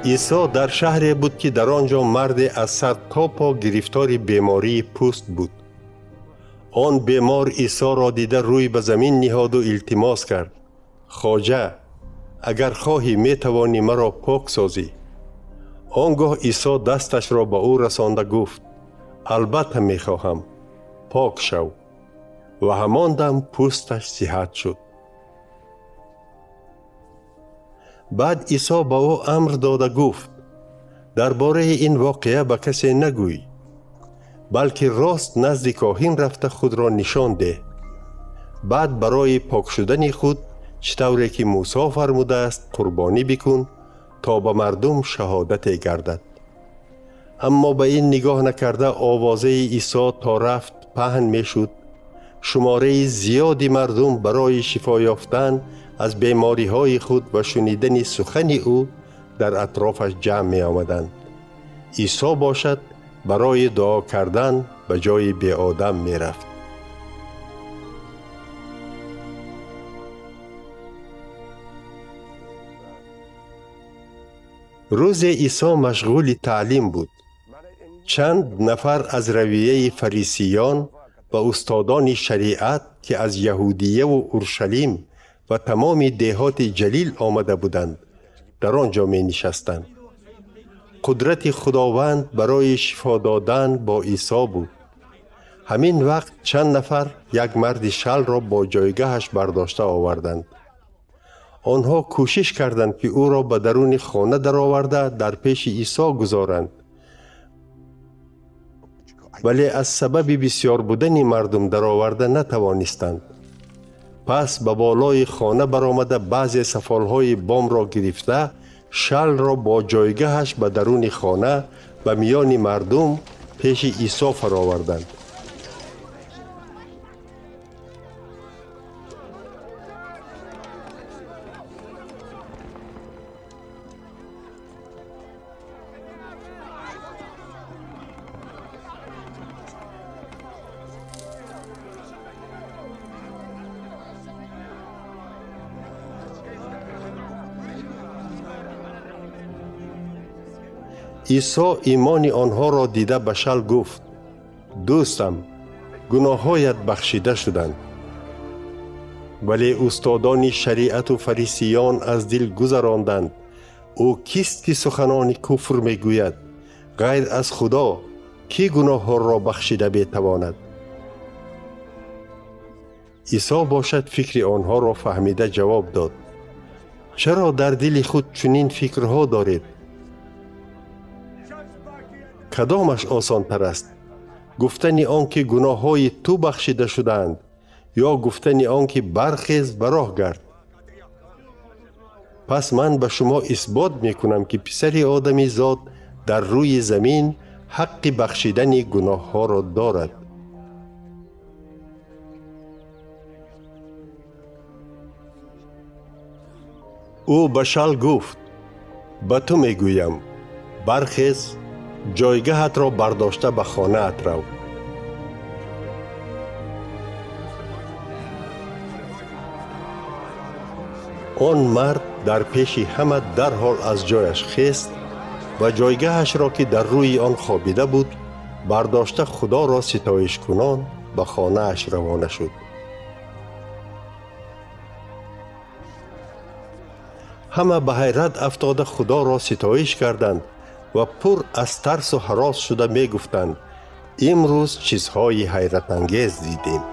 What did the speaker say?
Исо дар шаҳре буд, ки дар он ҷо марде аз сар то по гирифтори бемории пӯст буд. Он бемор Исоро дида, рӯй ба замин ниҳоду илтимос кард: «Хоҷа, агар хоҳӣ, метавонӣ маро пок созӣ». Он гоҳ Исо дасташро ба ӯ расонда гуфт: «Албатта мехоҳам, пок шав». Ва ҳамон дам пӯсташ сиҳат шуд. Баъд Исо ба ӯ амр дода гуфт: «Дар бораи ин воқеа ба касе нагӯй, балки рост назди коҳин рафта худро нишон деҳ. Баъд барои пок шудани худ, чӣ тавре ки Мусо фармудааст, қурбонӣ бикун, то ба мардум шаҳодате гардад». Аммо ба ин нигоҳ накарда, овозаи Исо то рафт паҳн мешуд. Шумораи зиёди мардум барои шифо ёфтан аз бемориҳои худ ва шунидани сухани ӯ дар атрофаш ҷамъ меомаданд. Исо бошад, барои дуо кардан ба ҷои беодам мерафт. Рӯзе Исо машғули таълим буд. Чанд нафар аз равияи фарисиён ва устодони шариат, ки аз Яҳудияву Уршалим ва тамоми деҳоти Ҷалил омада буданд, дар он ҷо менишастанд. Қудрати Худованд барои шифо додан бо Исо буд. Ҳамин вақт чанд нафар як марди шалро бо ҷойгаҳаш бардошта оварданд. Онҳо кӯшиш карданд, ки ӯро ба даруни хона дароварда, дар пеши Исо гузоранд, вале аз сабаби бисёр будани мардум дароварда натавонистанд. Пас ба болои хона баромада, баъзе сафолҳои бомро гирифта, шалро бо ҷойгаҳаш ба даруни хона, ба миёни мардум, пеши Исо фароварданд. Исо имони онҳоро дида, ба шал гуфт: «Дӯстам, гуноҳҳоят бахшида шуданд». Вале устодони шариату фарисиён аз дил гузаронданд: «Ӯ кист, ки суханони куфр мегӯяд? Ғайр аз Худо кӣ гуноҳҳоро бахшида метавонад?» Исо бошад, фикри онҳоро фаҳмида, ҷавоб дод: «Чаро дар дили худ чунин фикрҳо доред? Кадомаш осонтар аст: гуфтани он ки гуноҳҳои ту бахшида шудаанд, ё гуфтани он ки бархез ва роҳ гард? Пас ман ба шумо исбот мекунам, ки Писари Одамизод дар рӯи замин ҳаққи бахшидани гуноҳҳоро дорад». Ӯ ба шал гуфт: «Ба ту мегӯям, бархез, ҷойгаҳатро бардошта, ба хонаат рав». Он мард дар пеши ҳама дарҳол аз ҷояш хест ва ҷойгаҳашро, ки дар рӯи он хобида буд, бардошта, Худоро ситоишкунон ба хонааш равона шуд. Ҳама ба ҳайрат афтода, Худоро ситоиш карданд ва пур аз тарсу ҳарос шуда мегуфтанд: «Имрӯз чизҳои ҳайратангез дидем».